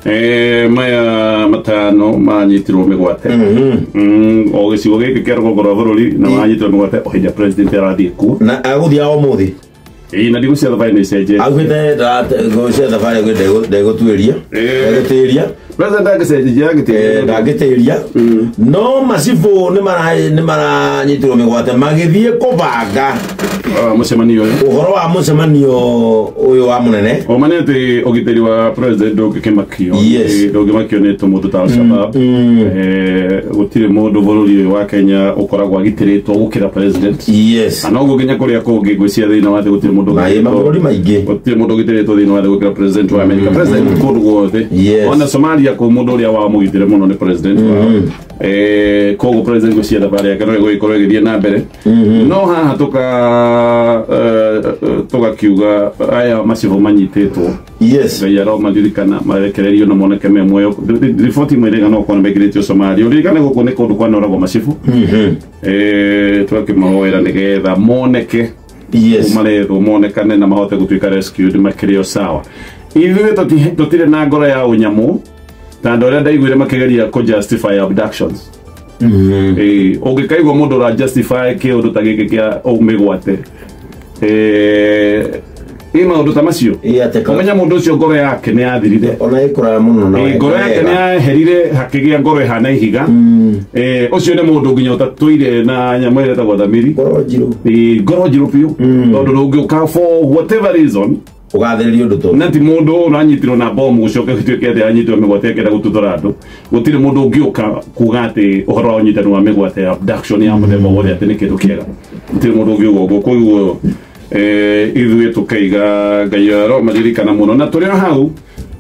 Maya matano manyitirwo mĩgwate o gĩcigo gĩkĩ kĩa rũgongo rwa bũrũri na manyitirwo mĩgwate o hĩndĩ president arathiĩ kuo na agũthiĩ o mũthĩ. Ĩĩ, na ndigũcia thabarĩ nĩ icenjetie. Augĩte ndagũcia thabarĩ ndegũtuĩria ndegũtĩria. President angĩcenjia angĩtĩria ndangĩtĩria no macibũ nĩ maranyitirwo mĩgwate magĩthiĩ kũbanga mũcemanio ũyũ, ũhoro wa mũcemanio ũyũ wa mũnene. Ũma nĩ atĩ ũgitĩri wa president ndũngĩkĩmakio. Ndũngĩmakio nĩ tũmũndũ ta Al-Shabaab. Gũtirĩ mũndũ bũrũri ũyũ wa Kenya ũkoragwo agitĩrĩtwo gũkĩra president. Na noguo nginya kũrĩa kũngĩ ngwĩciria thĩinĩ wa thĩ gũtirĩ mũndũ mabũrũri maingĩ gũtirĩ mũndũ ũgitĩrĩtwo thĩinĩ wa thĩ gũkĩra president wa America. President kũndũ guothe. Ona Somalia kũu mũndũ ũrĩa wamũgitĩre mũno nĩ president wao. Koguo president ngwĩciria thabarĩ yake no ĩgũgĩkorwo ĩgĩthiĩ na mbere. No haha tũgakiuga aya macibũ manyitĩtwo. Ngai aromaririkana marekererio na moneke me muoyo. Riboti imwe ĩrĩga no ũkorwo nĩmaingĩrĩtio Somalia. Ũririkane gũkũ nĩ kũndũ kwanoragwo macibũ. Tũgakĩmahoera nĩgetha moneke marethwo monekane na mahote gũtuĩka rescued makĩrĩ o sawa. Ithuĩ tũtirĩ na ngoro ya ũnyamũ ta andũ arĩa ndaiguire makĩgeria kũ justify abductions. Ũngĩkaigua mũndũ ũra justify kĩũndũ ta gĩkĩ kĩa mĩgwate ĩ maũndũ ta macio ũmenya mũndũ ũcio ngoro yake nĩ yathirire. Ona ĩkũraya mũno na ngoro yake nĩ yaherire hakĩgĩa ngoro ĩhana ihiga. Ũcio nĩ mũndũ nginya ũtatũire na nyamũ ĩrĩa ĩtagwo thamiri. Ngoro njirũ. Ngoro njirũ biũ tondũ ndũngĩũka for whatever reason ũgathĩrĩria ũndũ tũ na ti mũndũ ũranyitirwo na bomu gũcoke gũtuĩke atĩ anyitirwo mĩgwate akĩenda gũtuthũra andũ. Gũtirĩ mũndũ ũngĩũka kuga atĩ ũhoro wa ũnyitani wa mĩgwate abduction ya mũthemba wothe atĩ nĩ kĩndũ kĩega. Gũtirĩ mũndũ ũngiuga ũguo. Koguo ithuĩ tũkaiga Ngai aromaririkana mũno na tũrĩ o hau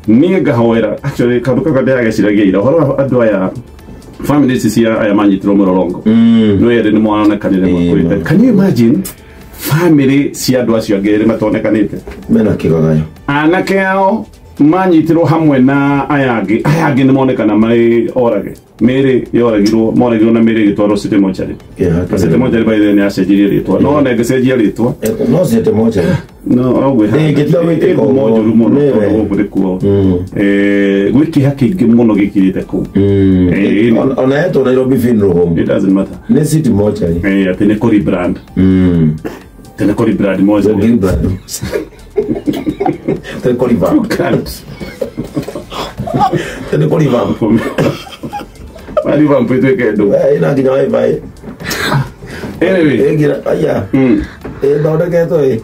niĩ ngahoera actually kaũndũ kau ndĩrageciragia ira ũhoro wa andũ aya family ici cia aya manyitirwo mũrorongo no erĩ nĩ monekanire makuĩte. Can you imagine family cia andũ acio angĩ erĩ matonekanĩte mena kĩgagayo? Anake ao manyitirwo hamwe na aya angĩ. Aya angĩ nĩ monekana marĩ orage mĩĩrĩ yoragirwo moragirwo na mĩĩrĩ ĩgĩtwarwo City Mortuary. City Mortuary by the way nĩ yacenjirie rĩtwa no ona ĩngĩcenjia rĩtwa no City Mortuary no ũguo ĩngĩtiga gwĩtĩka ũguo njũru mũno tondũ gũkũ nĩkuo gwĩ kĩeha kĩingĩ mũno gĩkirĩte kũu. Ona yetwo Nairobi Funeral Home. It doesn't matter. Nĩ City Mortuary. Atĩ nĩ kũ rebrand. Atĩ nĩ kũ rebrand mortuary. Atĩ nĩ kũ revamp. Atĩ nĩ kũ revamp. Revamp ĩtuĩke ndũ. Ĩna nginya wifi. Anyway. Ĩngira aya. Ĩthondeketwo ĩ.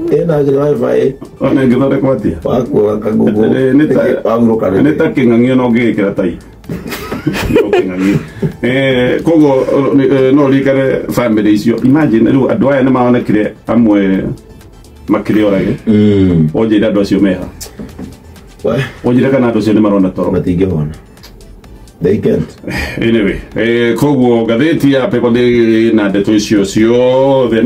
Ĩna nginya wifi. Ona ĩngĩthondekwo atĩa? Wakuoga kagugu. Nĩ ta kĩng'ang'io no ũngĩgĩkĩra tai. No kĩng'ang'io. Koguo no ũririkane family icio. Imagine rĩu andũ aya nĩ maonekire amwe makĩrĩ orage. Ũnjĩre andũ acio meha. Ũnjĩre kana andũ acio nĩ marona toro. Matingĩhona. They can't. Anyway, koguo ngathĩti ya Paper Daily na ndeto icio ciothe.